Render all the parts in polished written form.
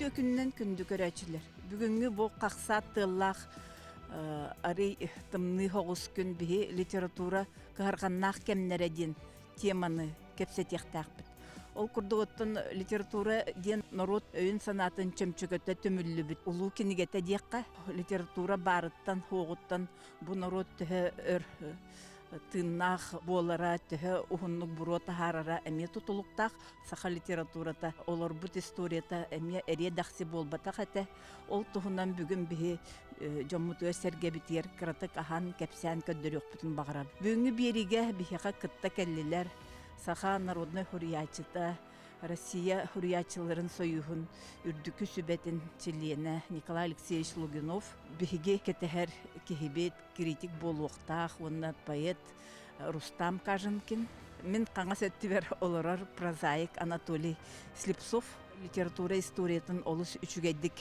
Үтүө күнүнэн күндү көрөөччүлэр! Бүгүҥҥү бу хахсаат тыаллаах арый тымныы соҕус күн биһи литература кыһарҕаннаах кэмнэрэ диэн теманы кэпсэтиэхтээхпит. Ол курдук оттон литература диэн норуот өйүн-санаатын чөмчөкөтө түмүллүбүт улуу кинигэтэ диэххэ, литература баарыттан, суоҕуттан бу норуот төһө өр тыыннаах буолара, төһө уһуннук буруо таһаарара эмиэ тутулуктаах. Саха литературата олорбут историята эмиэ эриэ-дэхси буолбатах этэ. Ол туһунан бүгүн биһи дьоммутугар-сэргэбитигэр кыратык аһан, кэпсээн көрдөрүөхпүтүн баҕарабыт. Бүгүҥҥү биэриигэ биһиэхэ кытта кэллилэр саха народнай суруйааччыта, Россия суруйааччыларын союһун үрдүкү сүбэтин чилиэнэ Николай Алексеевич Лугинов, биһиги кэтэһэр киһибит, критик буолуохтаах уонна поэт Рустам Каженкин, мин хаҥас өттүбэр олорор прозаик Анатолий Слепцов литература историятын олус үчүгэйдик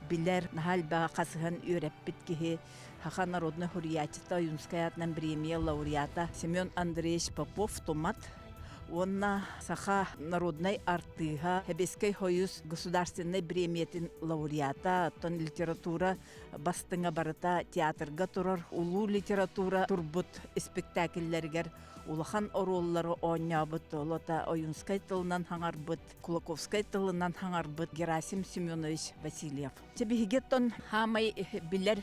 билэр, наһаа элбэҕи хасыһан үөрэппит киһи, саха народнай суруйааччыта, Ойуунскай аатынан премия лауреата Семен Андреевич Попов-Тумат уонна саха народнай артыыһа, Сэбиэскэй Союз государственнай бириэмийэтин лауреата, оттон литература бастыҥа барыта театрга турар улуу литература турбут испиктээкиллэригэр улахан оруоллары оонньообут, олото Ойуунскай тылынан хаҥарбыт, Кулаковскай тылынан хаҥарбыт Герасим Семенович Васильев. Чэ биһиги оттон хаамай билэр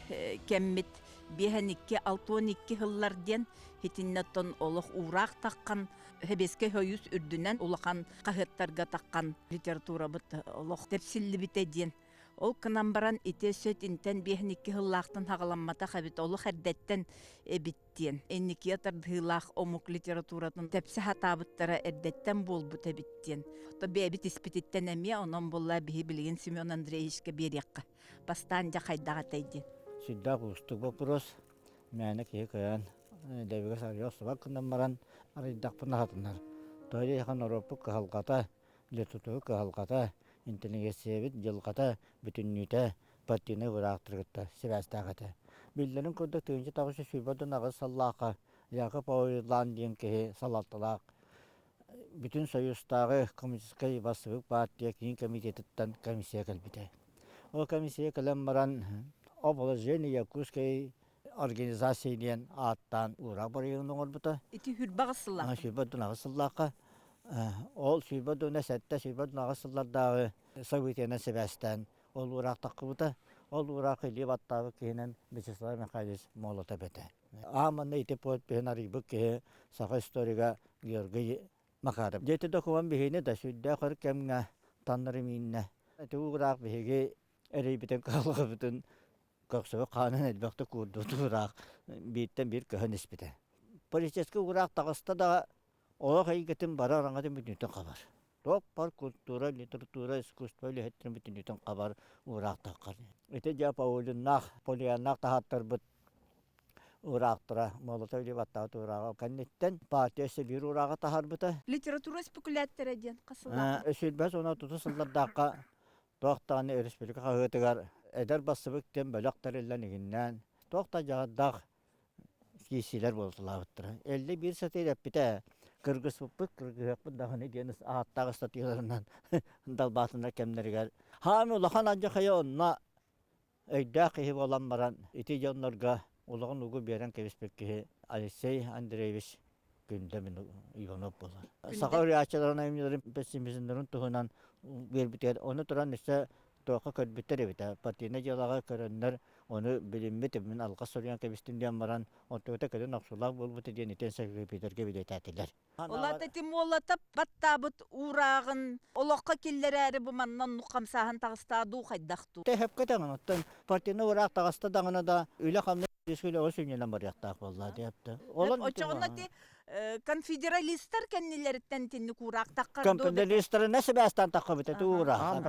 кэммит 52-62 сыллар диэн итиннэ оттон олох уураах таххан Сэбиэскэй Союз үрдүнэн улахан хаһыаттарга таххан литературабыт олох тэпсиллибитэ диэн. Ол гынан баран ити өссө итинтэн 52 сыллаахтан хаҕаламматах эбит, олох эрдэттэн эбит диэн. Инникигэ тардыһыылаах омук литературатын тэпсэ сатаабыттара эрдэттэн буолбут эбит диэн. То бэйэбит испититтэн эмиэ онон буолла биһи билигин Семен Андреевичка биэриэххэ. Бастаан дьэ хайдах этэй диэн. Сүрдээх уустук вопрос. Мээнэ киһи кыайан дэбигэ сарыйа охсубат гынан баран арыйдахпына сатанар. Тоҕо диэтэххэ норуоппут кыһалҕата, литература кыһалҕата, интеллигенциябит дьылҕата бүтүннүүтэ партийнай быраактары кытта сибээстээх этэ. Биллэрин курдук, 1928 сыллаахха Яков Павлович диэн киһи салалталаах Бүтүн Союзтааҕы коммунистическай бассабыык партия киин комитетыттан комиссия кэлбитэ. Ол комиссия кэлэн баран «О положении Якутской организации» диэн ааттаан уураах барыйыгын оҥорбута. Ити 28 сыллаахха. 28 сыллаахха. Ол 27, 28 сыллардааҕы событиенан сибээстээн ол уураах таххыбыта. Ол уураах илии баттаабыт киһинэн Вячеслав Михайлович Молотов этэ. Аан манна ити подпиһын арыйбыт киһи саха историга Георгий Макаров. Дьэ ити докумуон биһигини да сүрдээх өр кэмҥэ таннары мииннэ. Ити уураах биһиги эрэйбитин кыһалҕабытын көхсөбө хаанын элбэхтик куурдубут уураах бииртэн биир көһөн испитэ. Политическай уураах таҕыста да олох эйгэтин бары араҥатын бүтүннүүтүн хабар. Туох бар культура, литература, искусство үлэһиттэрин бүтүннүүтүн хабар уураах таххар. Ити дьэ Паулиннаах, Полианнаах таһааттарбыт уураахтара, Молотов илии баттаабыт уурааҕа кэнниттэн партия өссө биир уурааҕы таһаарбыта. Литература спекуляттара диэн хас сыллаахха? Сүүрбэс уонна тутус сыллардаахха туох даҕаны республика хаһыатыгар эдэр бассабык диэн бөлөх тэриллэн иһиннээн туох да дьаһардаах киирсиилэр буолуталаабыттара. Элли биир сатыыр эппитэ кыргыспыппыт, кыргыһыахпыт даҕаны диэн ааттаах ыстатыйаларынан далбаатынар кэмнэригэр хаамыы улахан алдьархайа онно өйдөөх киһи буолан баран ити дьоннорго улахан угу биэрэн кэбиспит киһи Алексей Андреевич Күндэ Иванов буолар. Саха ырыааччыларын айымньыларын пессимизмнарын туһунан биэрбитигэр ону туран өссө туохха көрбүттэр эбитэ. Партийнай дьыалаҕа көрөннөр ону билиммит, мин алҕас суруйан кэбистим диэн баран, онтугута кэлин охсуулаах буолбута диэн итиэн Питергэ билиэтээтилэр. Улаата Тимуолата баттаабыт уурааҕын олоххо киллэрээри бу манна оннук хамсааһын таҕыстаа дуу хайдах дуу? Тэһэпкэ даҕаны оттон партийнай уураах таҕыста даҕаны да үлэ-хамнас үлэ сүнньүнэн барыахтаах буолла диэпти. Олон оччоҕуна ти конфедералистар кэннилэриттэн итинник уураах таххар дуу? Конфедералистарына сибээстээн таххабыт этэ уураах.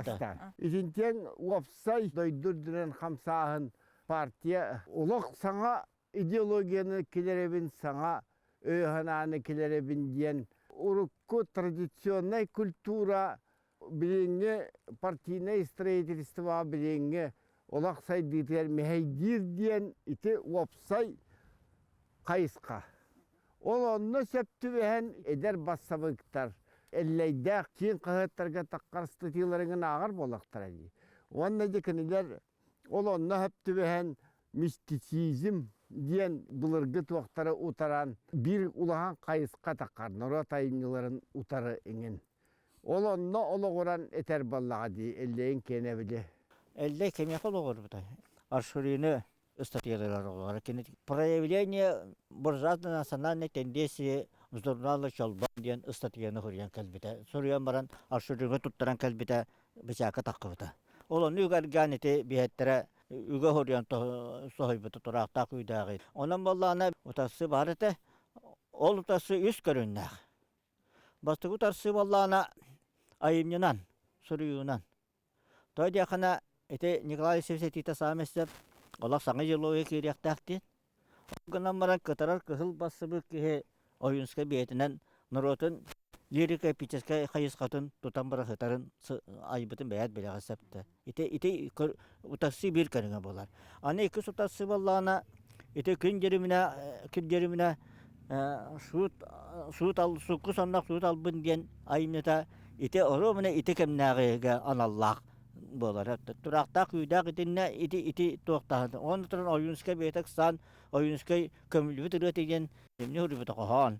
Итинтэн уопсай дойду үрдүнэн хамсааһын партия олох саҥа идеологияны киллэрэбин, саҥа өйө-санааны киллэрэбин диэн урукку традиционнай культура билиҥҥи партийнай строительство билиҥҥи олох сайдыытыгар мэһэйдиир диэн ити уопсай хайысха. Ол онно сөп түбэһэн эдэр бассабыыктар Эллэйдээх киин хаһыаттарга таххар ыстатыйаларыҥын ааҕар буоллахтара дии. Уонна дьэ кинилэр ол онно сөп түбэһэн мистицизм диэн былыргы туохтары утаран биир улахан хайысха таххар норуот айымньыларын утары иҥин. Ол онно олоҕуран этэр буоллаҕа дии Эллэйин киэнэ били. Эллэй кимиэхэ олоҕурбутай? Аршурины ыстатыйаларыгар олоҕор. Кини «Проявление буржуазной национальной тенденции в журнале Чолбон» диэн ыстатыйаны суруйан кэлбитэ. Суруйан баран Аршуринга туттаран кэлбитэ, бычаакка таххыбыта. Ол ону үгэргээн ити биһэттэрэ үгэ суруйан соһуйбута тураахтаах күүдээҕи. Онон буоллаҕына утарсыы баар этэ. Ол утарсыы үс көрүҥнээх. Бастакы утарсыы буоллаҕына айымньынан, суруйуунан. Тоҕо диэххинэ, ити Николай Алексеевич этиитэ саамай сөп, олох саҥа идеология киириэхтээх диэн. Ол гынан баран кытарар кыһыл бассыбыт киһи Ойуунскай бэйэтинэн норуотун лирико-эпическэй хайысхатын тутан бырахытарын айбытын бэйэт билэҕэ сөптө. Ити ити утарсыы биир көрүҥэ буолар. Аны иккис утарсыы буоллаҕына, ити күн дьириминэ күн дьириминэ суут суут ал сукку соннох суут албын диэн айымньыта ити оруобуна ити кэмнээҕигэ аналлаах буолар. Тураахтаах күүдээх итиннэ ити ити туохтаһын. Онно туран Ойуунскай бэйэтэ ыксаан Ойуунскай көмүллүбүт ырыата диэн эмне суруйбута хоһоон.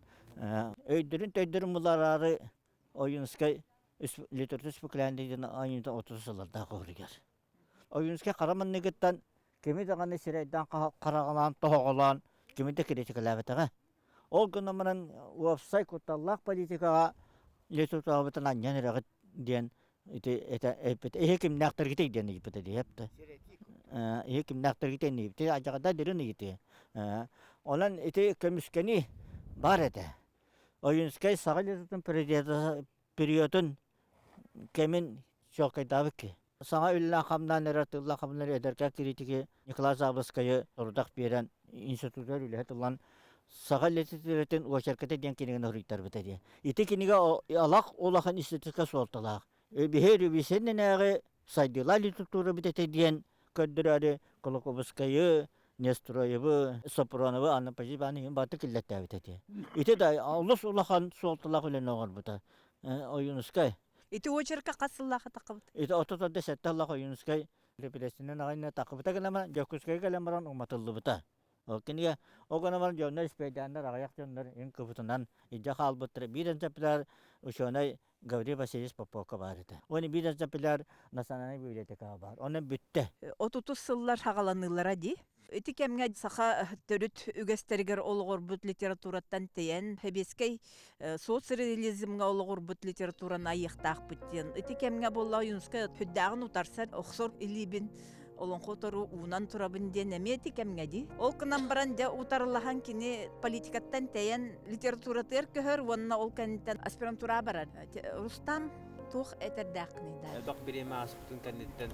Өйдөрүн төйдөрүн булараары Ойуунскай литература спекулянт диэн айымньыта 30 сыллардаах уһуругар. Ойуунскай хара манныгыттан кими даҕаны сирэйдээн хараҕалаан тоһоҕолоон кими да критикалаабатаҕа. Ол гынан баран уопсай кутталлаах политикаҕа литературабытын анньан эрэҕит диэн ити этэ эппит эһи кимнээхтэргитий диэн ыйыппыта дии эптэ. Эһи кимнээхтэргитий ыйыппыт адьаҕада дирин ыйытыы. Онон ити көмүскэни бар этэ. Ойуунскай саха литературатын периодун кэмин чуолкайдаабыт киһи. Саҥа үлэлээн-хамнаан эрэр тыллаах-хамнаан эдэркээн критики Николай Заболоцкайы сорудах биэрэн институтугар үлэһит ылан Саха литературатын уочарката диэн кинигэни суруйтарбыта диэн. Ити кинигэ алах улахан институтка суолталаах. Биһи ревизияннээҕи сайдыылаах литература бүтэтэ диэн көрдөрөөрү Кулаковскайы, Нестроевы, Сопроновы, Анна Ивановна бары киллэртээбит этэ. Ити да олус улахан суолталаах үлэни оҥорбута. Ойуунускай. Ити очерка хас сыллаах таххыбыт? Ити 37 сыллаах Ойуунускай репрессинэн аҕайна таххыбыта гынан Дьокуускайга кэлэн баран уматыллыбыта. Ол кинигэ ол гынан баран дьоннор испэйдээннэр аҕыйах дьоннор үн кыбытынан илдьэ хаалбыттара. Биир экземпляр учуонай Гаврил Васильевич Поповка баар этэ. Уонна биир экземпляр Национальнай библиотекаҕа баар. Онон бүттэ. 30 сыллар саҕаланыылара дии. Ити кэмҥэ саха төрүт үгэстэригэр олоҕурбут литератураттан тэйэн, сэбиэскэй соцреализмҥа олоҕурбут литератураны айыахтаахпыт диэн. Ити кэмҥэ буолла Ойуунускай сүрдээҕин утарсар охсор илиибин олоҥхо тору уунан турабын диэн эмиэ ити кэмҥэ дии. Ол гынан баран дьэ утарылаһан кини политикаттан тэйэн литературатыгар көһөр уонна ол кэнниттэн аспирантура барар. Рустам туох этэрдээххиний да? Элбэх бириэмэ ааспытын кэнниттэн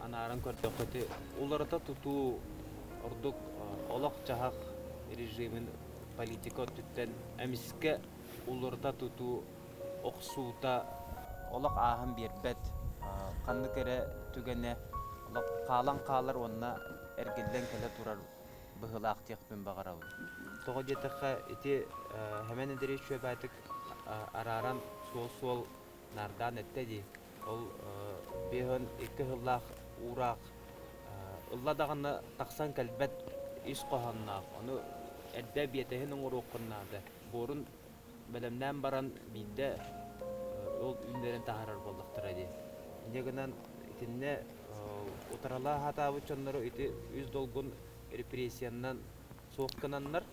анааран көрдөххө ити уларыта тутуу ордук олох-дьаһах режимин политика өттүттэн эмискэ уларыта тутуу охсуута олох ааһан биэрбэт ханнык эрэ түгэнэ олох хаалан хаалар уонна эргиллэн кэлэ турар быһыылаах диэхпин баҕарабын. Тоҕо диэтэххэ ити Хэмэн Андреевич үөбээтик арааран суол-суол наардаан эттэ дии. Ол 52 сыллаах уураах ылла даҕаны тахсан кэлбэт ис хоһоонноох. Ону эрдэ биэтэһин оҥоруоххун наада. Буорун бэлэмнээн баран биирдэ ол үүннэрэн таһаарар буоллахтара дии. Инньэ гынан итиннэ утаралаа сатаабыт дьоннору ити үс долгун репрессиянан суох гынаннар,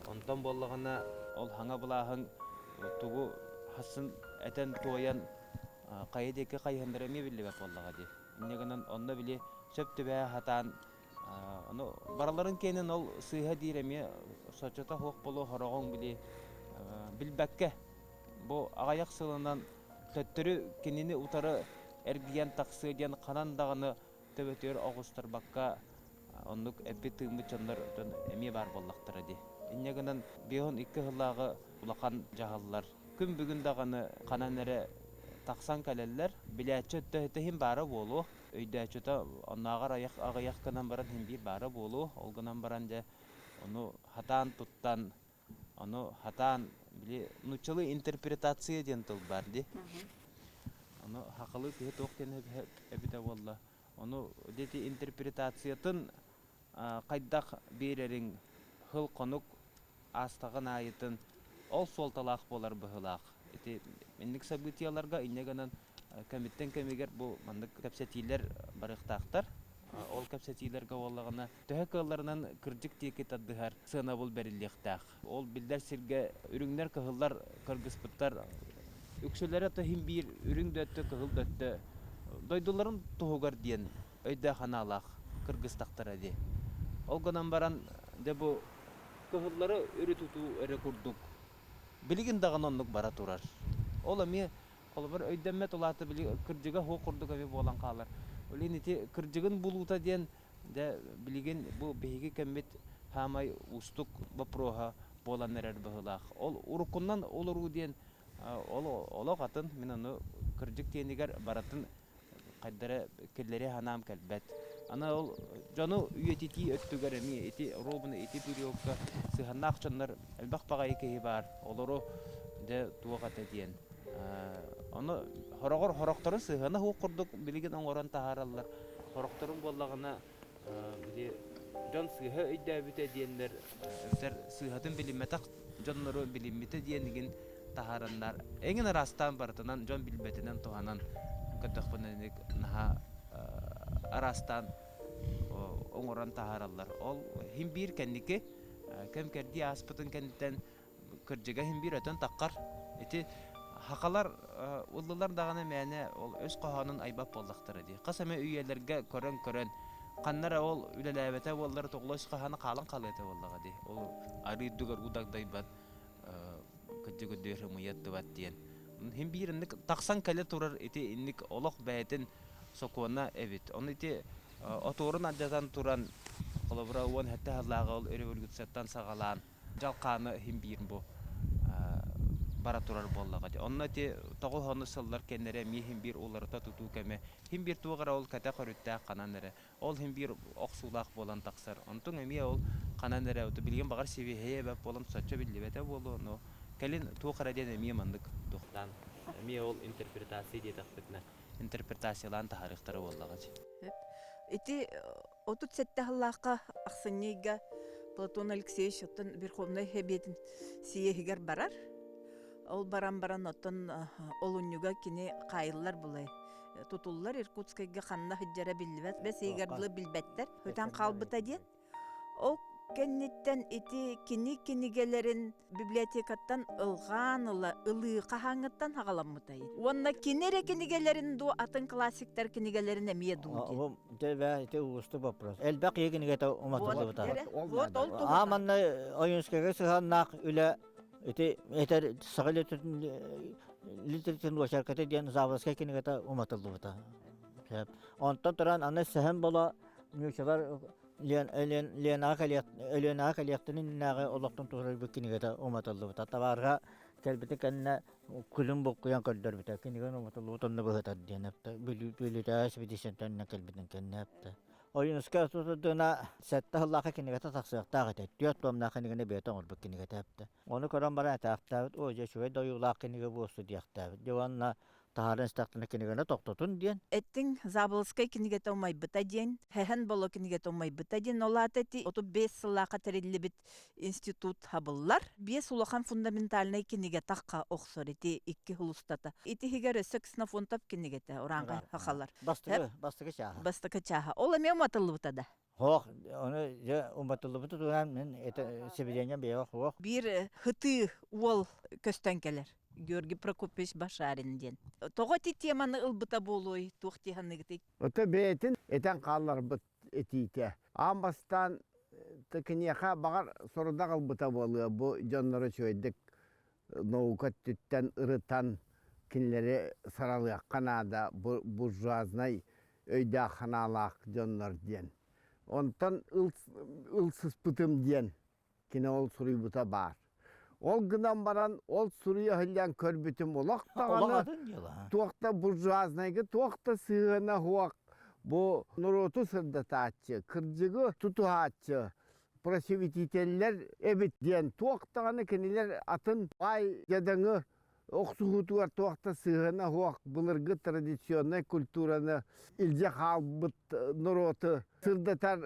онтон буоллаҕына ол хаҥа былааһын тугу хасын этэн туойан хайа диэки хайыһыннара эмиэ биллибэт буоллаҕа дии. Инньэ гынан онно били сөп түбэһэ сатаан Ону барыларын киэнин ол сыыһа диир эмиэ соччото суох буолуо сороҕуҥ били билбэккэ бу аҕыйах сылынан төттөрү кинини утары эргийэн тахсыа диэн ханан даҕаны төбөтүгэр оҕустарбакка оннук эппит тыыммыт дьоннор эмиэ баар буоллахтара дии. Инньэ гынан 52 сыллааҕы улахан дьаһаллар күн бүгүн даҕаны ханан эрэ тахсан кэлэллэр. Билээччи өттө иһин баара буолуо. Өйдөөччүтэ оннооҕор аҕыйах гынан баран син биир баара буолуо. Ол гынан баран дьэ ону хатаан туттан, ону хатаан били нууччалыы интерпретация диэн тыл баар дии. Ону хахалы киһи туох диэн эбитэ буолла. Ону дети интерпретациятын хайдах биэрэриҥ хыл-хонук аастаҕын аайытын ол суолталаах буолар быһыылаах. Ити инник событиеларга инньэ гынан кэмиттэн кэмигэр бу маннык кэпсэтиилэр барыахтаахтар. Ол кэпсэтиилэргэ буоллаҕына төһө кыалларынан кырдьык диэки тардыһар сыанабыл бэриллиэхтээх. Ол биллэр сиргэ үрүҥнэр, кыһыллар кыргыспыттар үксүлэрэ то иһин биир үрүҥ да өттө, кыһыл да өттө дойдуларын туһугар диэн өйдөөх-санаалаах кыргыстахтара дии. Ол гынан баран дьэ бу кыһыллары өрө тутуу эрэ курдук билигин даҕаны оннук бара турар. Ол эмиэ холобур өйдөммөт улаата били кырдьыга суох курдук эмиэ буолан хаалар. Ол иһин ити кырдьыгын булуута диэн дьэ билигин бу биһиги кэммит саамай уустук боппуруоһа буолан эрэр быһыылаах. Ол уруккунан олоруу диэн ол олох атын мин ону кырдьык диэнигэр барытын хайдара киллэри санаам кэлбэт. Аны ол дьону үйэтитии өттүгэр эмиэ ити ровно ити периодка сыһыаннаах дьоннор элбэх баҕайы киһи баар. Олору дьэ туох этэ диэн. Ону хороҕор хорохторун сыһыана суох курдук билигин оҥорон таһаараллар. Хорохторун буоллаҕына били дьон сыыһа өйдөөбүтэ диэннэр эбэтэр сыыһатын билиммэтэх дьоннору билиммитэ диэн игин таһаараннар эҥин араастаан барытынан дьон билбэтинэн туһанан көрдөхпүнэ наһаа араастаан оҥорон таһаараллар. Ол иһин биир кэнники кэм кэрдии ааспытын кэнниттэн кырдьыга иһин биир өтөн таххар. Ити хахалар ыллылар даҕаны мээнэ ол өс хоһоонун айбат буоллахтара дии. Хас эмэ үйэлэргэ көрөн-көрөн ханна эрэ ол үлэлээбэтэ буоллар тоҕо өс хоһооно хаалан хаалыа этэ буоллаҕа дии. Ол арыы үрдүгэр уу дагдайбат кырдьык үрдүгэр ымыйа ыттыбат диэн. Иһин биир инник тахсан кэлэ турар ити инник олох бэйэтин сокуона эбит. Ону ити отуорун алдьатан туран холобура 17 сыллааҕы ол революцияттан саҕалаан дьалхааны иһин биир бу бара турар буоллаҕа дии. Онно ити 90 сыллар кэннэрэ эмиэ иһин биир уларыта тутуу кэмэ иһин биир туох эрэ ол кэтэх өрүттээх ханан эрэ ол иһин биир охсуулаах буолан тахсар. Онтуҥ эмиэ ол ханан эрэ билигин баҕар сибиэһэйэ эбэт буолан соччо биллибэтэ буолуо, но кэлин туох эрэ диэн эмиэ маннык туохтаан эмиэ ол интерпретация диэтэхпитинэ интерпретациялаан таһаарыахтара буоллаҕа дии. Ити 37 сыллаахха ахсынньы ыйга Платон Алексеевич оттон Верховнай Сэбиэтин съеһигэр барар. Ол баран баран оттон олунньуга кини хаайыллар булай тутуллар Иркутскайга ханна сылдьара биллибэт бэс ыйыгар дылы билбэттэр өтөн хаалбыта диэн ол кэнниттэн ити кини кинигэлэрин библиотекаттан ылҕаан ыла ылыы хаһааҥҥыттан хаҕаламмытай уонна кини эрэ кинигэлэрин дуу атын классиктар кинигэлэрин эмиэ дуу диэн Дьэ, ити уустук вопрос. Элбэх киһи кинигэтэ уматыллыбыта. Аа манна Ойуунскайга сыһыаннаах үлэ ити этэр саха литературатын уочарката диэн Заболоцкай кинигэтэ уматыллыбыта. Онтон туран аны сэһэн боло нуучалар Ленаҕа Өлүөнэҕэ кэлиэхтэрин иннинээҕи олохтон туһарбыт кинигэтэ уматыллыбыта. Табаарга кэлбитин кэннэ күлүн буккуйан көрдөрбүтэ. Кинигэни уматыллыбыт онно быһытар диэн эптэ. Бүлүүтээҕи экспедицияттан кэлбитин кэннэ эптэ. Ойуунускай тутудуна сэттэ сыллаахха кинигэтэ тахсыахтаах этэ. Түөрт туомнаах кинигэни бэйэтэ оҥорбут кинигэтэ эптэ. Ону көрөн баран этээхтээбит, оо дьэ үчүгэй да ойуулаах кинигэ буолсу диэхтээбит. Дьэ уонна таһааран истэхтэринэ кинигэни тохтотун диэн. Эттиҥ Заболоцкай кинигэтэ умайбыта диэн, Хэхэн Боло кинигэтэ умайбыта диэн, ол аата ити 35 сыллаахха тэриллибит институт хабыллар. Биэс улахан фундаментальнай кинигэ тахха охсор ити икки сыл устата. Ити иһигэр өссө Ксенофонтов кинигэтэ урааҥхай хахалар. Бастакы, бастакы чааһа. Бастакы чааһа. Ол эмиэ уматыллыбыта да? Суох, ону дьэ уматыллыбыта туһунан мин это сведения бэйэҕэ суох. Биир хытыы уол көстөн кэлэр. Георгий Прокопьевич Башарин диэн. Тоҕо ити теманы ылбыта буолуой, туох дии саныыгытый? Ото бэйэтин этэн хаалларбыт этиитэ. Аан бастаан киниэхэ баҕар сорудах ылбыта буолуо бу дьоннору үчүгэйдик наука өттүттэн ырытан кинилэри саралыахха наада буржуазнай өйдөөх санаалаах дьоннор диэн. Онтон ылсыспытым диэн кини ол суруйбута баар. Ол гынан баран ол суруйа иһиллээн көрбүтүм олох даҕаны туох да буржуазнайга туох да сыһыана суох бу норуоту сырдатааччы, кырдьыгы тутуһааччы просветителлэр эбит диэн туох даҕаны кинилэр атын баай дьадаҥы. охсуһуутугар туох да сыһыана суох былыргы традиционнай культураны илдьэ хаалбыт норуоту сырдатар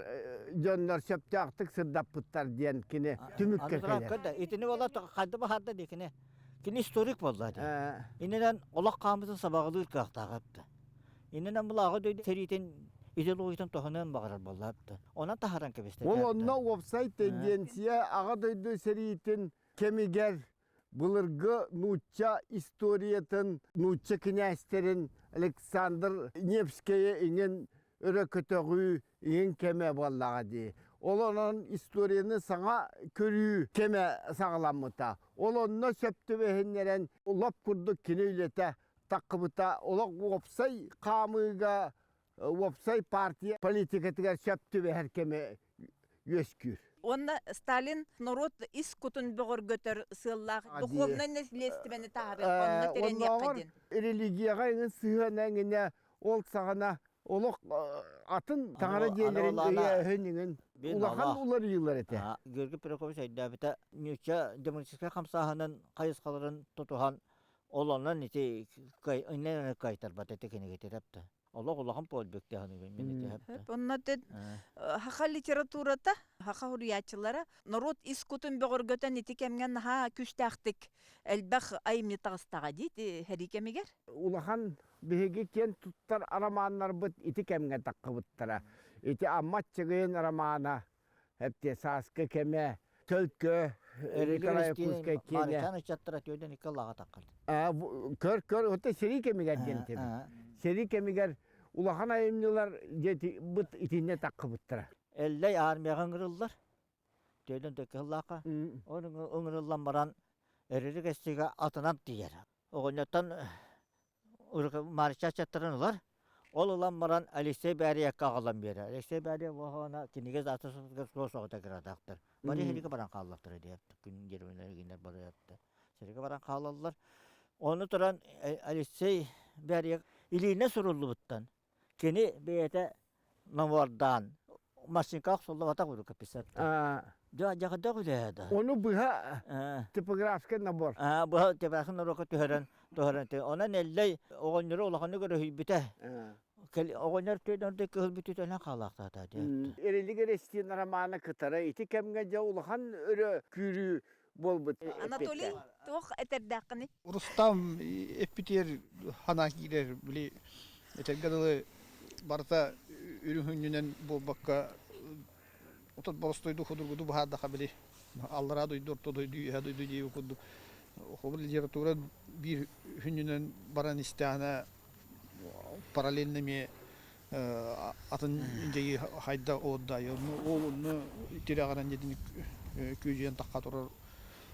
дьоннор сөптөөхтүк сырдаппыттар диэн кини түмүккэ кэлэр. Итини буола хайда баһарда дии кини. Кини историк буолла дии. Иннинэн олох хаамытын сабаҕалыыр кыахтаах эбит. Иннинэн булааҕы дойду сэриитин идеологиятын туһаныан баҕарар буолла эбит. Онон таһааран кэбистэ. Ол онно уопсай тенденция Аҕа дойду сэриитин кэмигэр былыргы нуучча историятын, нуучча кинээстэрин Александр Невскэйи иҥин өрө көтөҕүү иҥин кэмэ буоллаҕа дии. Ол онон историяны саҥа көрүү кэмэ саҕаламмыта. Ол онно сөп түбэһиннэрэн лоп курдук кини үлэтэ таххыбыта олох уопсай хаамыыга уопсай партия политикатыгар сөп түбэһэр кэмэ үөскүүр. Уонна Сталин норуот ис кутун бөҕөргөтөр сыаллаах духовнай наследствени таһаарыахха, онно тирэниэххэ диэн. Религияҕа эҥин сыһыана эҥинэ ол саҕана олох атын таҥара дьиэлэрин өйөөһүн иҥин улахан уларыйыылар этэ. Георгий Прокопьевич өйдөөбүтэ нуучча демократическай хамсааһынын хайысхаларын тутуһан ол онон ити кайтарбат этэ кинигэтэ эпта. Олох улахан подвигтаһыныгын мин ити Онно саха литературата, саха суруйааччылара норуот ис кутун бөҕөргөтөн ити кэмҥэ наһаа күүстээхтик элбэх айымньы таҕыстаҕа дии сэрии кэмигэр. Улахан биһиги киэн туттар романнарбыт ити кэмҥэ таххыбыттара. Ити Амма Аччыгыйын романа, эптиэ сааскы кэмэ, Төлкө, Николай Якутскай киэнэ. Марчан ыччаттара түөдэн икки аллаҕа таххар. Көр, көр, оттон сэрии кэмигэр диэн этим. Сэрии кэмигэр улахан айымньылар быт итиннэ таххыбыттара. Эллэй армияҕа ыҥырыллар. Түөдэн төккө сыллаахха. Ол ыҥырыллан баран Эрилик Эстигэ атынан тиийэр. Оҕонньоттон Марча ыччаттарын ылар. Ол ылан баран Алексей Бээрийэккэ аҕалан биэрэр. Алексей Бээрийэ буоллаҕына кинигэ заатысытыгар суос оҕото кыратаахтар. Бары сиригэ баран хааллахтара диэт күн деревнэлэригиннэр бары этте. Сиригэ баран хаалаллар. Ону туран Алексей Бээрийэк илиинэ суруллубуттан кини бэйэтэ набордаан машинка охсуллубатах рукописат. Дьаҕадах үлэһэ да. Ону быһа типографскай набор. Быһа типографскай наборга түһэрэн түһэрэн онон Эллэй оҕонньору улаханнык өрөһүйбүтэ. Оҕонньор түөдөрдө кыһыл бүтүтэнэ хаалаахтаата диэт. Эрилик Эристиин романа кытары ити кэмҥэ дьэ улахан өрө күүрүү буолбут. Анатолий туох этэрдээххиний? Рустам эппитигэр ханаа киирэр били этэргэ дылы барыта үрүҥ буолбакка отут боростуойду худургуду быһаардаха били аллараа дойду орто дойду үөһэ дойду диэби курдук холобур литература биир хүннүнэн баран истэҕинэ параллельно эмиэ атын дьайыы хайда олордайы ол онно тирэҕирэн дьэтин күүдьүйэн тахха турар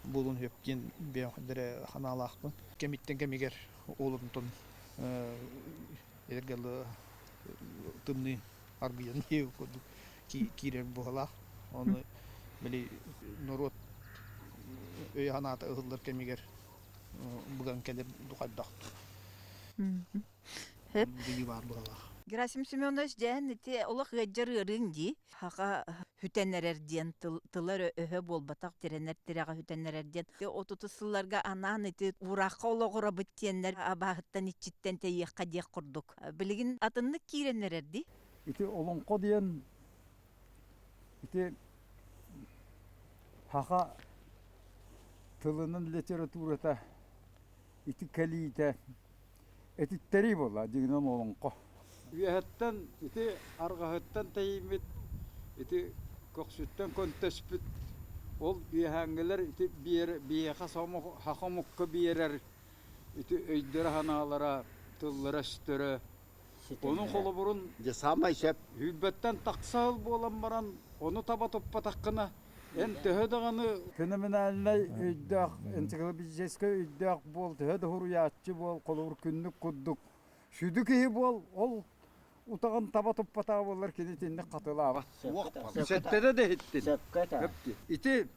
буолуон сөп диэн бэйэм эрэ санаалаахпын. Кэмиттэн кэмигэр ол онтон эргэлы тымныы аргыйан курдук киирэр быһалаах. Ону били норуот өйө-санаата ыһыллар кэмигэр быган кэлэр духайдах Дии баар быһалаах. Герасим Семенович дьэһэн ити олох ыаддьар ыарыыҥ дии. Хаха хүтэн эрэр диэн тылар өһө буолбатах тирэнэр тирэҕэ хүтэн эрэр диэн. Отутус сылларга анаан ити уураахха олоҕурабыт диэннэр абааһыттан иччиттэн тэйиэххэ диэх курдук. Билигин атыннык киирэн эрэр дии. Ити олоҥхо диэн ити хаха тылынан литературата ити кэлиитэ этиттэрии буолла дьиҥинэн олоҥхо. Үөһэттэн ити арҕаһыттан тэйиммит ити көхсүттэн көнтөспүт ол үөһээҥҥилэр ити биһиэхэ саха омукка биэрэр ити өйдөрө-санаалара, тыллара-өстөрө Onun холобурун Дьэ саамай сөп. Сүүрбэттэн тахса сыл буолан баран ону таба туппатаххына эн төһө даҕаны феноменальнай өйдөөх, энциклопедическай өйдөөх буол, төһө да суруйааччы буол, холобур күннүк курдук сүдү киһи буол, ол утаҕын таба туппатаҕа буоллар кини итинник хатылаабат. Сэттэтэ да иһиттин. Ити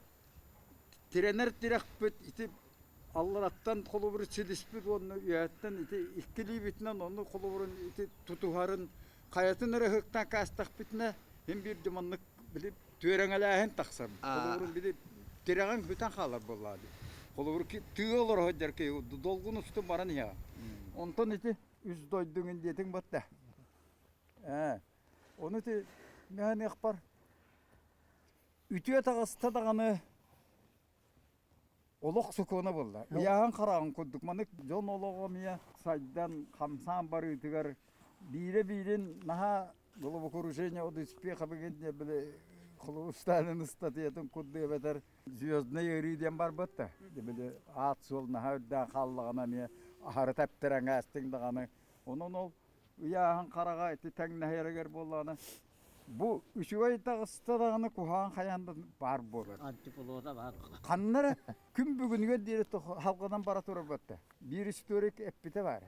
тирэнэр тирэхпит ити аллараттан холобур силиспит уонна үөһэттэн ити иккилиибитинэн ону холобурун ити тутуһарын хайатын эрэ ыһыктаан каастахпытына син биирдэ маннык били түөрэҥэлээһин тахсар. Холобурун били тирэҕиҥ бүтэн хаалар буоллаҕа дии. Холобур, тыа олоро сылдьар киһи долгун устун баран иһэҕин. Онтон ити үс дойдуҥ диэтиҥ батта. Ээ, ону ити мэһэниэхпэр үтүө таҕыста даҕаны олох сокуона буолла. Ыйааһын хараҕын курдук маннык дьон олоҕо эмиэ сайдан, хамсаан барыытыгар биирэ биирин наһаа головокружение от успеха бигин били Хлусталин ыстатыйатын курдук эбэтэр звездный ыарыы диэн барбыт да били аат-суол наһаа үрдээн хааллаҕына эмиэ аһары тэптэрэҥээстиҥ даҕаны онон ол ыйааһын хараҕа ити тэҥнэһэригэр буоллаҕына Бу үчүгэй таҕыста даҕаны куһаҕан хайаан да баар буолар. Антиплода баар. Ханна эрэ күн бүгүнүгэр диэри халҕанан бара турар батта. Биир историк эппитэ баар.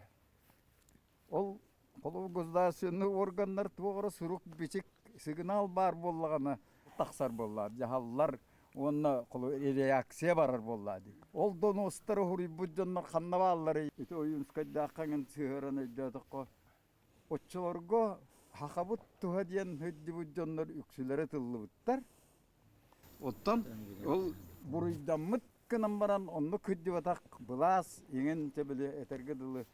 Ол холобур государственный органнар туох эрэ сурук-бичик сигнал баар буоллаҕына тахсар буоллаа дьаһаллар уонна реакция барар буоллаа дии. Ол донуостары уһуруйбут дьоннор ханна баалларый? Ити Ойуунскайдаахха эҥин сыһыаран өйдөөтөххө Оччолорго сахабыт туһа диэн сылдьыбыт дьоннор үксүлэрэ тыллыбыттар. Оттон ол буруйдаммыт гынан баран оннук сылдьыбатах былаас иҥин чэ били этэргэ дылы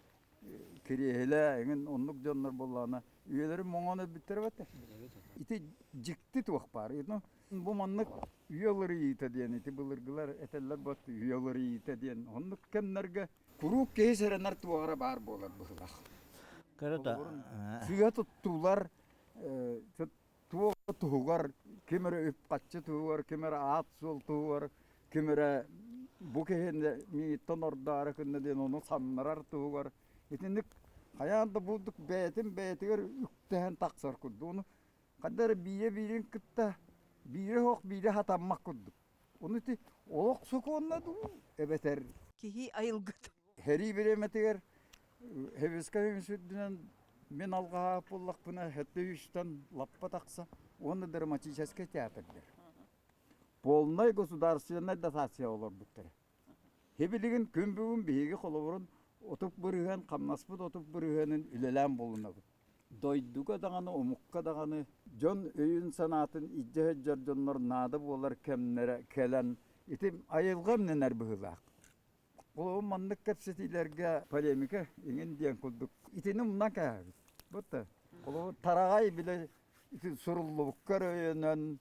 кириэһилэ иҥин оннук дьоннор буоллаҕына үйэлэрин моҥоон өлбүттэрэ эбэтэ. Ити дьикти туох баар. Бу маннык үйэ уларыйыыта диэн ити былыргылар этэллэр бот үйэ уларыйыыта диэн оннук кэмнэргэ Куруук киһи сэрэнэр туоҕара баар буолар быһыылаах. Көрө Сыыһа туттуулар туох туһугар, ким эрэ үп-харчы туһугар, ким эрэ аат-суол туһугар, ким эрэ бу киһини миигиттэн ордоору гынна диэн ону самнарар туһугар итинник хайаан да бурдук бэйэтин бэйэтигэр үктэһэн тахсар курдук. Ону хайда эрэ биирэ биирин кытта биирэ суох биирэ хатаммат курдук. Ону ити олох сокуонна дуу эбэтэр Киһи айылгыта. Сэрии бириэмэтигэр Сэбиэскэй үрдүнэн мин алҕаһаах буоллахпына сэттэ үстэн лаппа тахса уонна драматическай театрдар. Полнай государственнай дотация олорбуттара. Сибилигин күн бүгүн биһиги холобурун 30%, хамнаспыт 30 бырыһыанын үлэлээн булунабыт. Дойдуга даҕаны, омукка даҕаны дьон өйүн-санаатын илдьэ сылдьар дьоннор наада буолар кэмнэрэ кэлэн, ити айылҕа эмнэнэр быһыылаах. Ол маннык кэпсэтиилэргэ полемика иҥин диэн курдук итини умнан кээһэбит. Бутта холобур тараҕай бile ити суруллубуккар өйөнөн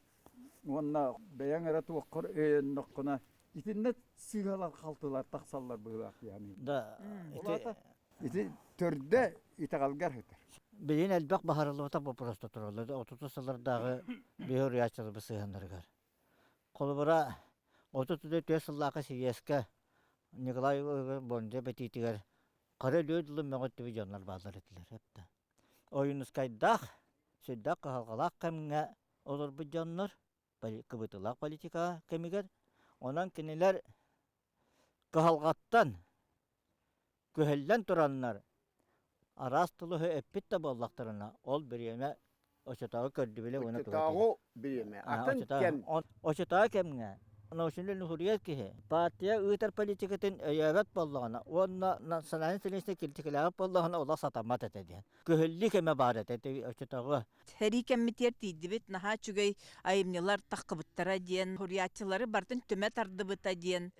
уонна бэйэҥ эрэ туоххар өйөннөххүнэ итиннэ сыыһалар-халтылар тахсаллар быһыылаах дии Да, ити Ити төрдө итэҕэлгэр сытар. Билигин элбэх баһарыллыбатах боппуруостар тураллар. 30 сыллардааҕы биһи уруйааччыларбыт сыһыаннарыгар. Холобура, 34 сыллаахха сийиэскэ Николай Бондарь бэтиитигэр хара өлүө дылы мөҕүттүбүт дьоннор бааллар этилэр. Эптэ. Ойуунускайдаах, сүрдээх кыһалҕалаах кэмҥэ олорбут дьоннор кыбытыылаах политика кэмигэр. Онон кинилэр кыһалҕаттан күһэллэн тураннар араас тылы эппит да буоллахтарына, ол бириэмэ оччотооҕу көрдөбүлэ уонна Оччотооҕу бириэмэ. Атын кэм. Оччотооҕу кэмҥэ научнай суруйар киһи партия ыытар политикатын өйөөбөт буоллаҕына уонна национальнай телевидение критикалаабыт буоллаҕына олох сатаммат этэ диэн. Күһэллии кэмэ баар этэ оччотооҕу. Сэрии кэммитигэр тиийдибит, наһаа үчүгэй айымньылар таххыбыттара диэн, суруйааччылары барытын түмэ тардыбыта диэн.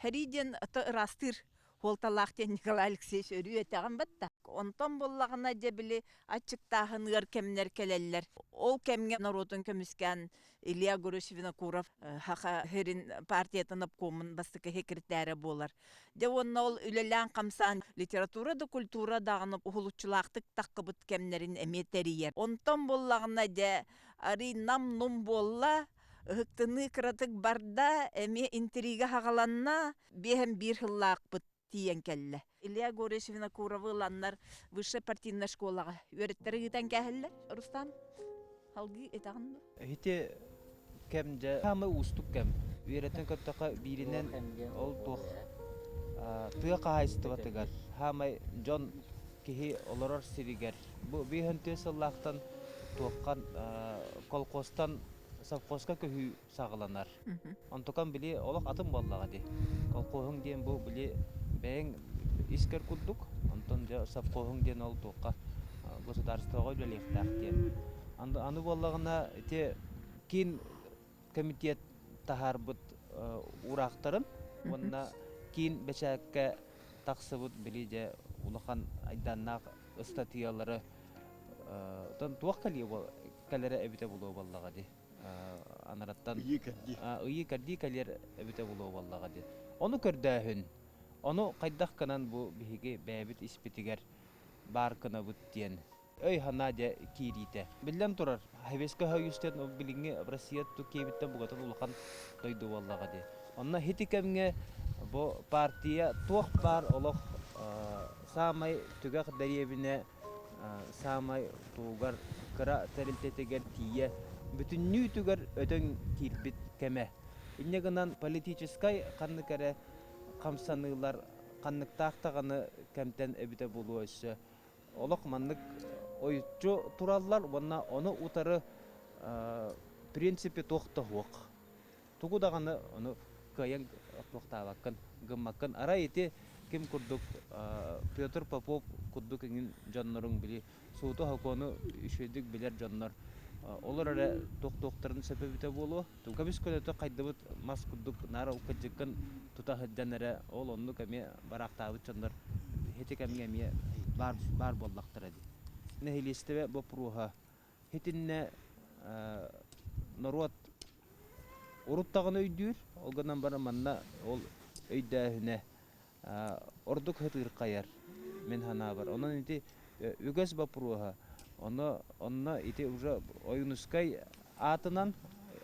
Сэрии диэн ыраастыыр суолталаах диэн Николай Алексеевич өрүү этэҕин батта. Онтон буоллаҕына дьэ били аччыктааһын ыар кэмнэр кэлэллэр. Ол кэмҥэ норуотун көмүскээн Илья Гурьевич Винокуров Саха сирин партиятын обкомун бастакы секретарэ буолар. Дьэ уонна ол үлэлээн-хамсаан литература да культура даҕаны уһулуччулаахтык таххыбыт кэмнэрин эмиэ тэрийэр. Онтон буоллаҕына дьэ арый нам-нум буолла, ыһыктыныы кыратык барда, эмиэ интрига хаҕаланна, биэһэн биир сыллаахпыт тиийэн кэллэ. Илья Егорович Винокуровы ыланнар высшая партийнай школаҕа үөрэттэрэ ыытан кээһэллэр. Рустам, салгыы этэҕин дуо? Ити кэм дьэ саамай уустук кэм. Үөрэтэн көрдөххө бииринэн ол туох тыа хаһаайыстыбатыгар саамай дьон киһи олорор сиригэр бу биэһэн түөрт сыллаахтан туоххан колхозтан совхозка көһүү саҕаланар. Онтукан били олох атын буоллаҕа дии. Колхоһуҥ диэн бу били бэйэҥ искэр курдук, онтон дьэ совхоһуҥ диэн ол туохха государствоҕа үлэлиэхтээх диэн. Аны буоллаҕына ити киин комитет таһаарбыт уураахтарын уонна Киин бэчээккэ тахсыбыт били дьэ улахан айдааннаах ыстатыйалары оттон туох кэлиэ кэлэрэ эбитэ буолуо буоллаҕа дии. Анараттан ыйыы кэрдии кэлиэр эбитэ буолуо буоллаҕа дии. Ону көрдөөһүн, ону хайдах гынан бу биһиги бэйэбит испитигэр баар гынабыт диэн өй-санаа дьэ киириитэ. Биллэн турар, Советскай Союзтан билиҥҥи Россия киэбиттэн бугатын улахан дойду буоллаҕа дии. Онно ити кэмҥэ бу партия туох баар олох саамай түгэх дэриэбинэ саамай тугар кыра тэрилтэтигэр тиийэ бүтүннүүтүгэр өтөн киирбит кэмэ. Инньэ гынан политическай ханнык эрэ хамсаныылар ханныктаах даҕаны кэмтэн эбитэ буолуо өссө олох маннык ойуччу тураллар уонна ону утары принципе туох да суох. Тугу даҕаны ону кыайан туохтаабаккын, гыммаккын. Арай ити ким курдук Петр Попов курдук иҥин дьонноруҥ били сууту-сокуону үчүгэйдик билэр дьоннор олор эрэ туох-туохтарын сөп эбитэ буолуо. Көмүс көлөтө хайдыбыт мас курдук наар ол кырдьыккын тута сылдьан эрэ ол оннук эмиэ бараахтаабыт дьоннор ити кэмҥэ эмиэ баар, баар буоллахтара дии. Нэһилиэстибэ боппуруоһа итиннэ норуот урут даҕаны өйдүүр, ол гынан баран манна ол өйдөөһүнэ ордук сытыырхайар мин санаабар. Онон ити үгэс боппуруоһа, ону онно ити уже Ойуунускай аатынан,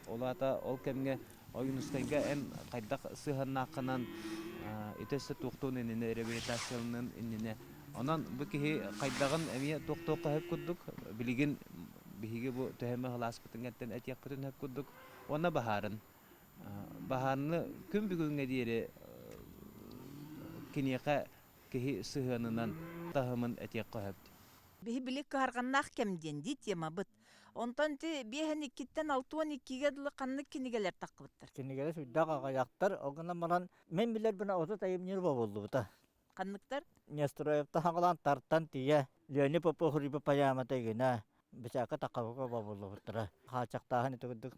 ол аата ол кэмҥэ Ойуунускайга эн хайдах сыһыаннааххынан ити өссө туохтуун иннинэ реабилитацияланын иннинэ. Онон бу киһи хайдаҕын эмиэ туох-туохха сөп курдук билигин биһиги бу төһөмө сылааспытын кэнтэн этиэхпитин сөп курдук уонна баһаарын Баһаарны күн бүгүҥҥэ диэри киниэхэ киһи сыһыанынан таһымын этиэххэ сөп. Биһи били кыһарҕаннаах кэм диэн дии темабыт. Онтон ити биэһэн иккиттэн 62-гэ дылы ханнык кинигэлэр таххыбыттар? Кинигэлэр сүрдээх аҕыйахтар, ол гынан баран мин билэрбин 30 айымньы бобуллубута. Ханныктар? Нестроевтан хаҥалаан тартан тиийэ Леонид Попов Рыба поэмата игинэ бэчээккэ таххабыкка бобуллубуттара. Хааччахтааһын ити курдук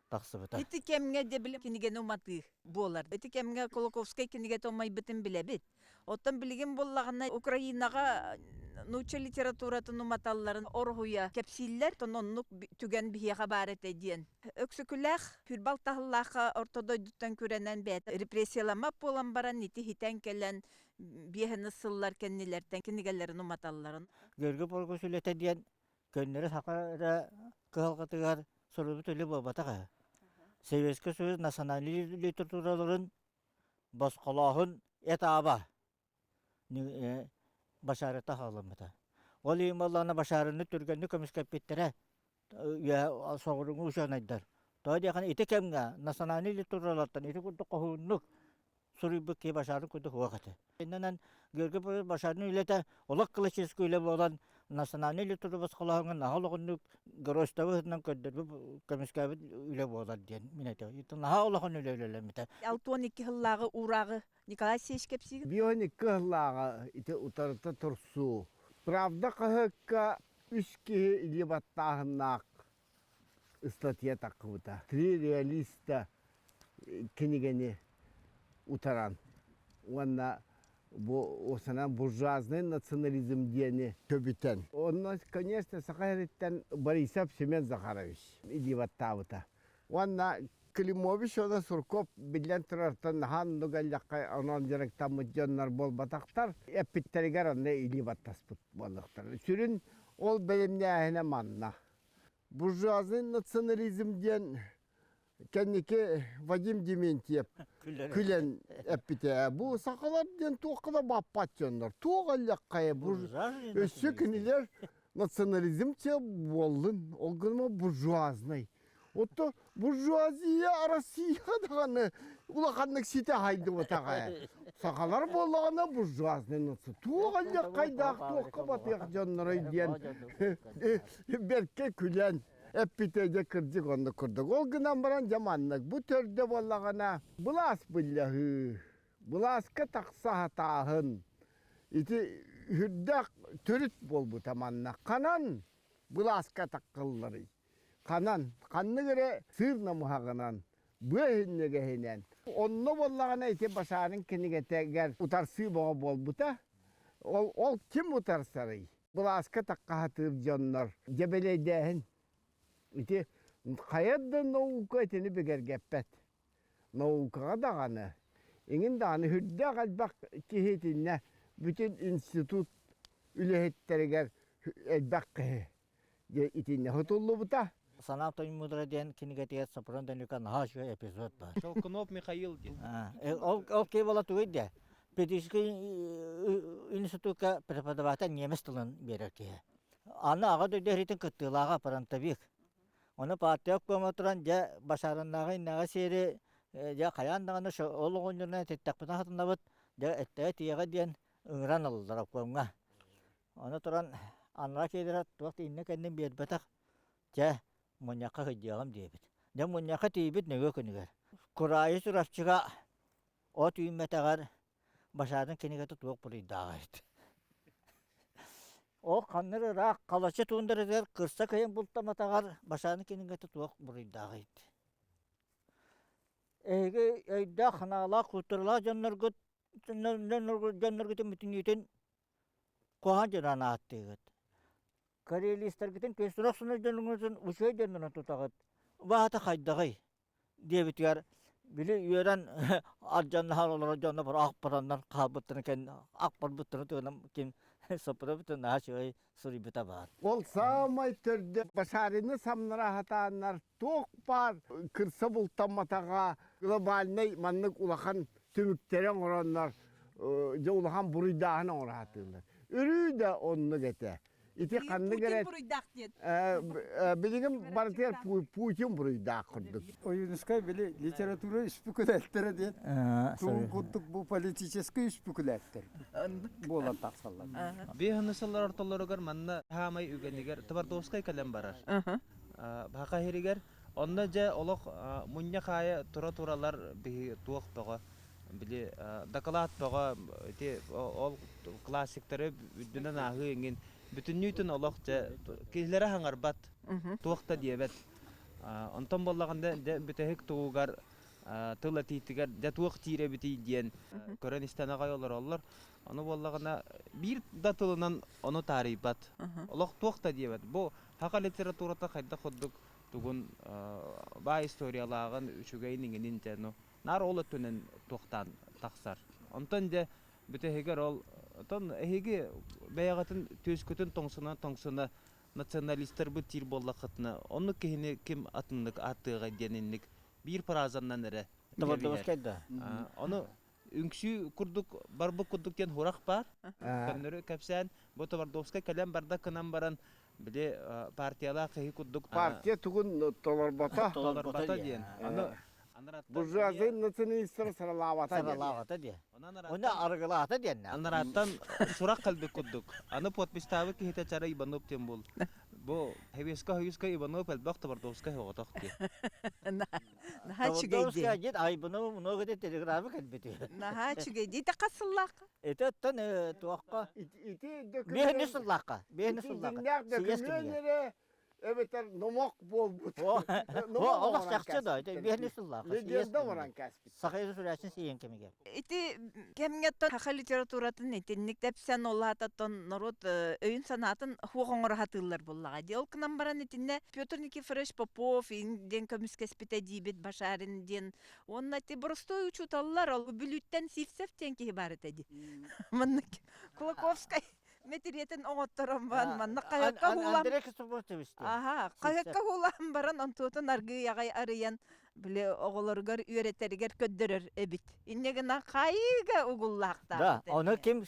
тахсыбыта. Ити кэмҥэ дьэ били кинигэни уматыы буолар. Ити кэмҥэ Кулаковскай кинигэтэ умайбытын билэбит. Оттон билигин буоллаҕына Украинаҕа нуучча литературатын уматалларын оруһуйа кэпсииллэр. Оттон оннук түгэн биһиэхэ баар этэ диэн. Өксөкүлээх Хүрбал таһыллаахха орто дойдуттан күрэнэн бэйэтэ репрессияламмат буолан баран ити хитэн кэлэн биэһини сыллар кэннилэртэн кинигэлэрин уматалларын. Георгий Павлович үлэтэ диэн көннөрү саха эрэ кыһалҕатыгар суруйбут үлэ буолбатах ээ. Советский Союз национальнай литератураларын босхолооһун этааба Башарыта хаалламмыта. Ол иһин буоллаҕына Башарыны түргэнник көмүскэппиттэрэ соҕурууҥу учуонайдар. Тоҕо диэххэ ити кэмҥэ национальнай литературалартан ити курдук хоһууннук суруйбут киһи Башарын курдук суох этэ. Иннинэн Георгий Павлович Башарын үлэтэ олох классическай үлэ буолан национальнай литература босхолооһуҥҥа наһаа улаханнык геройство быһыытынан көрдөрбүт көмүскээбит үлэ буолар диэн мин этэбин. Наһаа улахан үлэ үлэлэммитэ. 62 сыллааҕы уурааҕы Николай Алексеевич кэпсиигин? 52 сыллааҕы ити утарыта турсуу. Правда хаһыакка үс киһи илии баттааһыннаах ыстатыйа таххыбыта. Три реалиста кинигэни утаран уонна бу осанан буржуазный национализм диэни көбүтэн. Онно, конечно, саха сириттэн Борисов Семен Захарович илии баттаабыта. Уонна Климович уонна Сурков биллэн турартан наһаа оннук эллэххэ онон дьарыктаммыт дьоннор буолбатахтар. Эппиттэригэр онно илии баттаспыт буоллахтар. Сүрүн ол бэлэмнээһинэ манна. Буржуазный национализм диэн кэнники Вадим Дементьев күлэн эппитэ. Бу сахалар диэн туохха да баппат дьоннор. Туох эллэххэ өссө кинилэр национализм буоллун, ол гыныма буржуазнай. Отто буржуазия Россия даҕаны улаханнык ситэ хайдыбатаҕа. Сахалар буоллаҕына буржуазный нация. Туох эллэххайдаах туохха батыах дьоннорой диэн бэркэ күлэн эппитэ дьэ кырдьык оннук курдук. Ол гынан баран дьэ маннык бу төрдө буоллаҕына былаас быллаһыы, былааска тахса сатааһын ити үрдээх төрүт буолбута манна. Ханан былааска таххылларый? Ханан? Ханнык эрэ сыыр намыһаҕынан. Быа иһиннэгэһинэн. Онно буоллаҕына ити Башарин кинигэтигэр утарсыы бөҕө буолбута. Ол, ол ким утарсарый? Былааска таккаһатыыр дьоннор дьэбэлэйдээһин. Ити хайа да наука итини бигэргэппэт. Наукаҕа даҕаны, иҥин даҕаны үрдээх элбэх киһи итиннэ бүтүн институт үлэһиттэригэр элбэх киһи итиннэ сотуллубута. Санаам Тоймудра диэн кинигэтигэр Сопрун Данилюка наһаа үчүгэй эпизод баар. Толкунов Михаил диэн. Ол, ол киһи буола тугуй диэ? Педагогическай институкка преподаватель немец тылын биэрэр киһи. Аны аҕа дойду эһитин кыттыылааҕа фронтовик. Ону партия обкома туран дьэ башарыннааҕы иннэҕэ сиэри дьэ хайаан даҕаны ол оҕонньорунан этиттэхпинэ хатанабыт дьэ эттэҕэ тиийэҕэ диэн ыҥыран ыллылар обкомҥа. Аны туран анараа киһилэрэ туох да иннэ-кэннин биэрбэтэх, чэ, мунньахха сылдьыаҕым диэбит. Дьэ мунньахха тиийбит нөҥүө күнүгэр. Кураайы Чурапчыга от үүммэтэҕэр Башатын кинигэтэ туох буруйдааҕа эбит. Ол ханна эрэ ыраах Халача туундаратыгар кырса кыайан бултаматаҕар Башатын кинигэтэ туох буруйдааҕа эбит. Эһиги өйдөөх, санаалаах, культуралаах дьонноргут дьонноргутун бүтүннүүтүн куһаҕан дьонунан ааттыыгыт. Карелистаргытын көстөрөх сунар дьонуҥутун учуой дьоннорун тутаҕыт. Баата хайдаҕый? диэбитигэр били үөрэн ардьаннаһан олорор дьонно бары ах бараннар хаалбыттарын кэннэ ах барбыттарын туһунан ким соппута наһаа үчүгэй суруйбута баар. Ол саамай төрдө Башарины самнара сатааннар туох баар кырса бултамматаҕа глобальнай маннык улахан түмүктэри оҥороннор дьэ улахан буруйдааһын оҥоро сатыыллар. Өрүү да оннук этэ. Ити ханнык Путин эрэ буруйдаах диэн. билигин барытыгар Путин буруйдаах курдук. Ойуунускай били литература үспүкүлээттэрэ диэн тугун курдук бу политическай үспүкүлээттэр буолан тахсаллар. Биэһини сыллар ортолоругар манна хаамай үгэнигэр Твардовскай кэлэн барар. Баха иһиригэр онно дьэ олох мунньах аайы тура-туралар биһи туох бөҕө били дакылаат бөҕө ити ол классиктары үрдүнэн ааһыы иҥин бүтүннүүтүн олох дьэ киһилэрэ хаҥарбат туох да диэбэт онтон буоллаҕына дьэ бүтэһик тугугар тыл этиитигэр дьэ туох диир эбитий диэн көрөн истэн аҕай олороллор ону буоллаҕына биир да тылынан ону таарыйбат олох туох да диэбэт бу саха литературата хайдах курдук тугун баай историялааҕын үчүгэйин иҥинин дьэ ну наар ол өттүнэн туохтаан тахсар. Онтон дьэ бүтэһигэр ол оттон эһиги бэйэҕитин түөскүтүн тоҥсуна-тоҥсуна националистарбыт диир буоллаххытына, оннук киһини ким атыннык ааттыаҕай диэн инник биир фразаннан эрэ Добордовскай да. Ону үҥсүү курдук барбыт курдук диэн сурах баар. Көннөрү кэпсээн бу Твардовскай кэлэн барда гынан баран били партиялаах киһи курдук партия тугун толорбото толорбото диэн. Аны Буржуазия националистара саралаабата диэн. Саралаабата диэн. Уонна арыгылаата диэн. Анарааттан сурах кэлбит курдук. Аны подписьтаабыт киһитэ Чара Иванов диэн буол. Бу Хевеска Хойуска Иванов элбэх Твардовскай оҕотох диэн. Наһаа үчүгэй Твардовскай диэн Айбынов много де телеграммы кэлбити. Наһаа үчүгэй дии. Хас сыллаахха? Ити оттон туохха? Ити Биэһини сыллаахха. Биэһини Ити сыллаахха. дьиҥнээх Сийиэс дөкүмүөн кэмигэр. эрэ эбэтэр номох буолбут. Олох чахчы да, биэһини сыллаахха. Легенда оҥорон кээспит. Саха суруйааччы сийиэн кэмигэр. Ити кэмҥэ саха литературатын итинник тэпсэн олаататтан норуот өйүн-санаатын хуох оҥоро сатыыллар буоллаҕа дии. Ол гынан баран итиннэ Петр Никифорович Попов диэн көмүскэспитэ диибит Башарин диэн уонна ити боростуой учууталлар ол Бүлүүттэн Сивцев диэн киһи баар этэ дии. Маннык Кулаковскай мэтириэтин оҥотторон баран манна хаһыакка уулаан Андрей Ксенофонтович Аха, хаһыакка уулаан баран онтуотун аргыый аҕай арыйан били оҕолоругар үөрэтэригэр көрдөрөр эбит. Инньэ гынан хайыыга угуллаахтаах Да, ону ким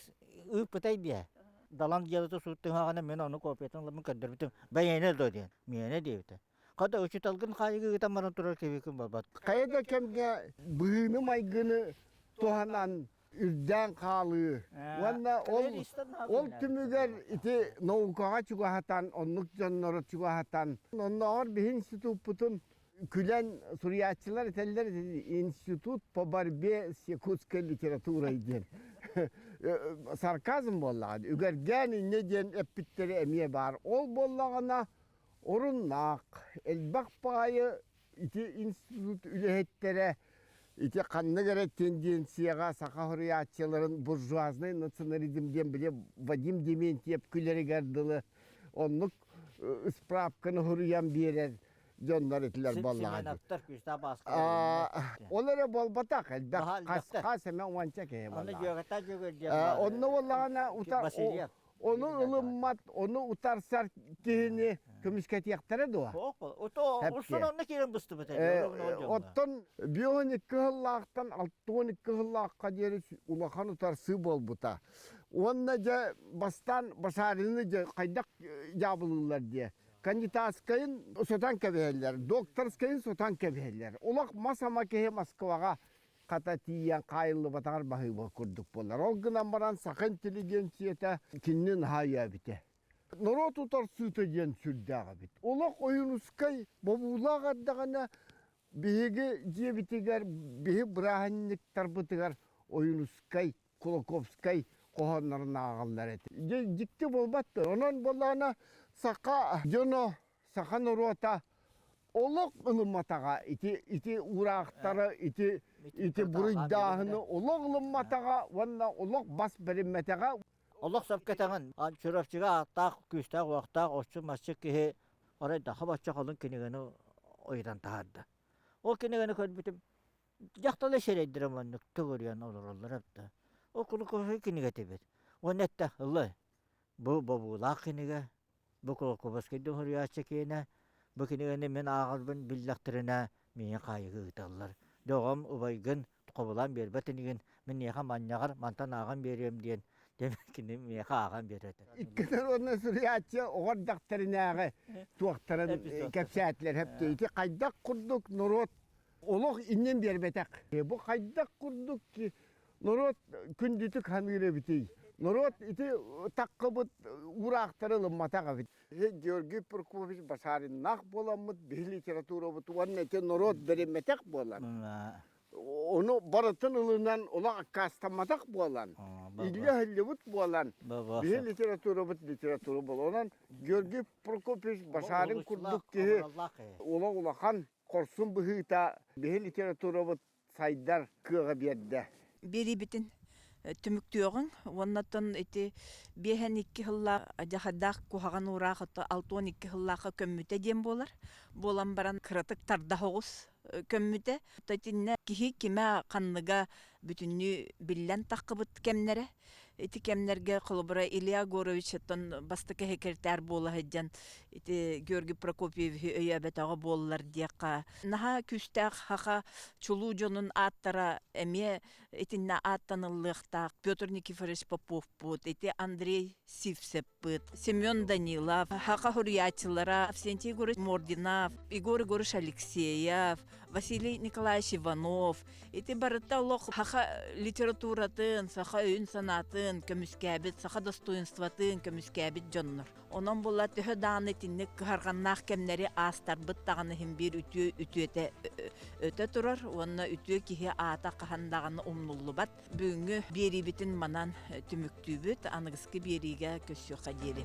ыыппытай диэ. Далан дьыалата сууттаһаҕына мен ону копиятын ылабын көрдөрбүтүм. Бэйэне до диэн. Миэнэ диэбитэ. Хата учуталгын хаайыга ыытан баран турар кэбикин барбат. Хайа да кэмҥэ быһыыны-майгыны туһанан үрдээн хаалыы уонна ол ол түмүгэр ити наукаҕа чугаһатан оннук дьоннору чугаһатан оннооҕор биһи институппутун күлэн суруйааччылар этэллэр институт по борьбе с якутской литературой диэн сарказм буоллаҕа үгэргээн инньэ диэн эппиттэрэ эмиэ баар ол буоллаҕына оруннаах элбэх баайы. Ити институт үлэһиттэрэ ити ханнык эрэ тенденцияҕа саха суруйааччыларын буржуазнай национализм диэн били Вадим Дементьев күлэригэр дылы оннук справканы суруйан биэрэр дьоннор этилэр буоллаҕа. Ол эрэ буолбатах элбэх хас эмэ уонча киһи буоллаҕа. Онно буоллаҕына Ону ылыммат, ону утарсар киһини көмүскэтиэхтэрэ дуо? Урсун онно киирэн быстыбыт. Оттон 52 сыллаахтан 62 сыллаахха диэри улахан утарсыы буолбута. Уонна дьэ бастаан Башарины дьэ хайдах дьаабылыыллар диэ. Кандидатскайын сотан кэбиһэллэр, докторскайын сотан кэбиһэллэр. Олох мас-ама киһи Москваҕа хата тиийэн хаайыллыбатаҕар баһыыба курдук буолар. Ол гынан баран саха интеллигенцията кинини наһаа өйөөбүтэ. Норуот утарсыыта диэн сүрдээх эбит. Олох Ойуунускай бобуулаах эрдэҕинэ биһиги дьиэбитигэр, биһи бырааһынньыктарбытыгар Ойуунускай, Кулаковскай хоһооннорун ааҕаллар этэ. Дьикти буолбат да. Онон буоллаҕына саха дьоно, саха норуота олох ылымматаҕа ити ити уураахтары ити ити буруйдааһыны олох ылымматаҕа уонна олох бас бэриммэтэҕэ. Олох сөпкө этэҕин. Чурапчыга ааттаах, күүстээх-уохтаах оччу-маччы киһи арай даха бачча халыҥ кинигэни ойутан таһаарда. Ол кинигэни көрбүтүм, дьахталлар сирэйдэрэ маннык төгүрүйэн олороллор эбит да. Ол кулукуһу кинигэтэ эбит. Уонна эттэ, ыллай, бу бобуулаах кинигэ, Бу Кулаковскай суруйааччы киэнэ, бу кинигэни мин ааҕарбын биллэхтэринэ, миигин хаайыыга ыыталлар. Доҕом, убайгын хобулаан биэрбэт инигин, мин эйиэхэ манньаҕар мантан ааҕан биэриэм диэн, диэн кини миэхэ ааҕан биэрэр этэ. Икки народнай суруйааччы оҕо эрдэхтэринээҕи туохтарын кэпсээтилэр хэптэ. Ити хайдах курдук норуот олох иннин биэрбэтэх. Бу хайдах курдук Норуот күндүтүк саныыр эбитий. Норуот ити таккыбыт уураахтары ылымматах эбит. Георгий Прокопьевич Башариннаах буоламмыт биһи литературабыт уонна ити норуот бэриммэтэх буолан, ону барытын ылынан олох аккаастамматах буолан, иллэ иһиллибит буолан, биһи литературабыт литература буолан. Онон Георгий Прокопьевич Башарин курдук киһи олох улахан хорсун быһыыта биһи литературабыт сайдар кыаҕы биэрдэ. Биэриибитин түмүктүөҕүҥ уоннаттан ити 52 сыллаах дьахардаах куһаҕан уураах 62 сыллаахха көммүтэ диэн буолар. Буолан баран кыратык тарда оҕус көммүтэ. Итиннэ киһи кимэ ханныга бүтүннүү биллэн таххыбыт кэмнэрэ. Ити кэмнэргэ холобура Илья Егорович оттон бастакы секретарь буола сылдьан ити Георгий Прокопьевиһы өйөөбөтөҕө буоллар диэххэ наһаа күүстээх саха чулуу дьонун ааттара эмиэ итиннэ ааттаныллыахтаах Петр Никифорович Поповпут, ити Андрей Сивцевпыт, Семен Данилов, саха суруйааччылара Авсентий Егорович Мординов, Егор Егорович Алексеев, Василий Николаевич Иванов, Ити барыта олох саха литературатын, саха өйүн-санаатын көмүскээбит, саха достоинствотын көмүскээбит дьоннор. Онон була төһө даҕаны итинник кыһарҕаннаах кэмнэри аастарбыт даҕаны иһин биир үтүө үтүөтэ өтө турар уонна үтүө киһи аата хаһан даҕаны умнуллубат. Бүгүҥҥү биэриибитин манан түмүктүүбүт. Аныгыскы биэриигэ көрсүөххэ диэри.